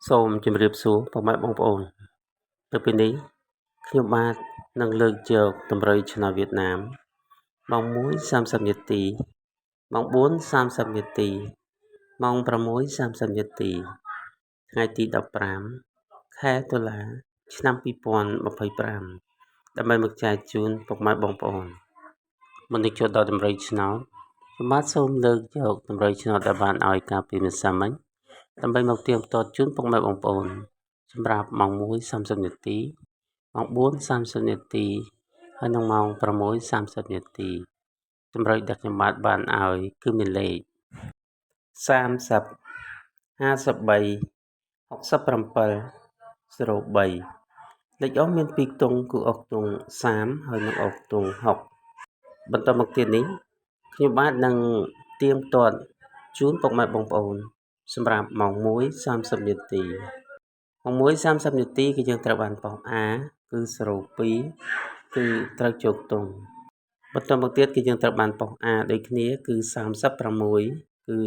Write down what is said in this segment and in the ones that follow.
សូមជម្រាបសួរពុកម៉ែបងប្អូននៅពេលនេះខ្ញុំបាទនឹងលើកយកតម្រុយឆ្នោតវៀតណាមម៉ោង1:30នាទីម៉ោង4:30នាទីម៉ោង6:30នាទីថ្ងៃទី15ខែតុលាឆ្នាំ2025ដើម្បីមកចែកជូនពុកម៉ែបងប្អូនមុននឹងចូលដល់តម្រុយឆ្នោតខ្ញុំបាទសូមលើកយកតម្រុយឆ្នោតដែលបានឲ្យកាលពីម្សិលមិញដើម្បីមកទៀងទាត់ជូនពុកម៉ែបងប្អូនសម្រាប់ម៉ោង1:30នាទីម៉ោង4:30នាទីហើយនិងម៉ោង6:30នាទីតម្រុយដែលខ្ញុំបាទបានឲ្យគឺមានលេខ30 53 67 03លេខអស់មាន2ខ្ទង់គឺអស់ខ្ទង់30ហើយនិងអស់ខ្ទង់60បន្តមកទៀតនេះខ្ញុំបាទនឹងទៀងទាត់ជូនពុកម៉ែបងប្អូនសម្រាប់ម៉ោង1:30នាទីម៉ោង1:30នាទីគឺយើងត្រូវបានប៉ុស្តិ៍ A គឺ02គឺត្រូវជោគទង់បន្តមកទៀតគឺយើងត្រូវបានប៉ុស្តិ៍ A ដូចគ្នាគឺ36គឺ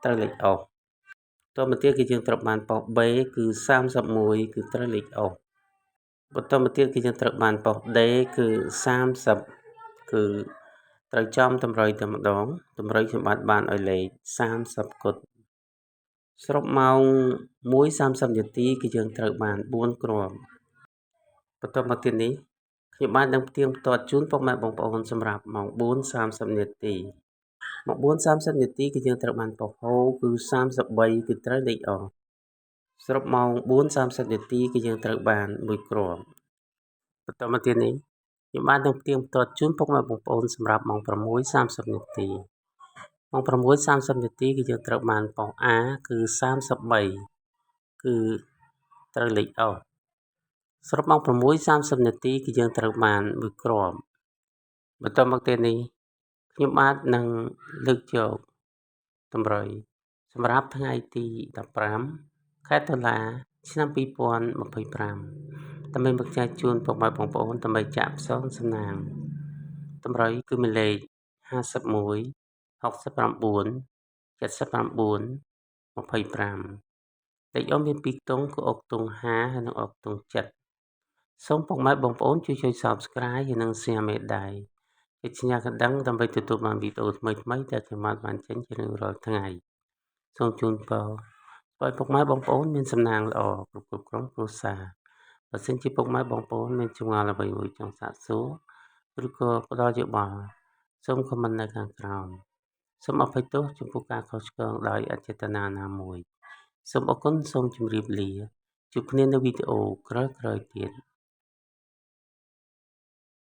ត្រូវលេខអុសតមកទៀតគឺយើងត្រូវបានប៉ុស្តិ៍ B គឺ31គឺត្រូវលេខអុសបន្តមកទៀតគឺយើងត្រូវបានប៉ុស្តិ៍ D គឺ30គឺត្រូវចំតម្រុយតែម្ដងតម្រុយខ្ញុំបាទបានឲ្យលេខ30គត់សរុបម៉ោង1:30នាទីគឺយើងត្រូវបាន4គ្រាប់បន្តមកទៀតនេះខ្ញុំបាទនឹងផ្ទៀងផ្ទាត់ជូនពុកម៉ែបងប្អូនសម្រាប់ម៉ោង4:30នាទីម៉ោង4:30នាទីគឺយើងត្រូវបានប៉ុស្តិ៍ហូគឺ33គឺត្រូវលេខអសរុបម៉ោង4:30នាទីគឺយើងត្រូវបានមួយគ្រាប់បន្តមកទៀតនេះខ្ញុំបាទនឹងផ្ទៀងផ្ទាត់ជូនពុកម៉ែបងប្អូនសម្រាប់ម៉ោង6:30នាទីម៉ោង6:30នាទីគឺយើងត្រូវបានប៉ុស្តិ៍ A គឺ33គឺត្រូវលេខអុសសរុបម៉ោង6:30នាទីគឺយើងត្រូវបានមួយគ្រាប់បន្តមកទៀតនេះខ្ញុំបាទនឹងលើកយកតម្រុយសម្រាប់ថ្ងៃទី15ខែតុលាឆ្នាំ2025ដើម្បីមកចែកជូនពុកម៉ែបងប្អូនដើម្បីចាក់ផ្សងសំណាងតម្រុយគឺមានលេខ51 69 79 25លេខអមមាន2ខ្ទង់គឺអុកខ្ទង់5ហើយនិងអុកខ្ទង់7សូមពុកម៉ែបងប្អូនជួយចុច Subscribe ហើយនិង Share មេដៃចុចសញ្ញាកណ្ដឹងដើម្បីទទួលបានវីដេអូថ្មីៗដែលខ្ញុំបានបានចេញជារៀងរាល់ថ្ងៃសូមជូនពរឲ្យពុកម៉ែបងប្អូនមានសំណាងល្អគ្រប់គ្រប់ក្រុមគ្រួសារបើសិនជាពុកម៉ែបងប្អូនមានចម្ងល់អ្វីមួយចង់សាកសួរឬក៏ផ្ដល់យោបល់សូម comment នៅខាងក្រោមសូមអភ័យទោសចំពោះការខុសឆ្គងដោយអចេតនាណាមួយសូមអរគុណសូមជម្រាបលាជួបគ្នានៅវីដេអូក្រោយៗទៀត។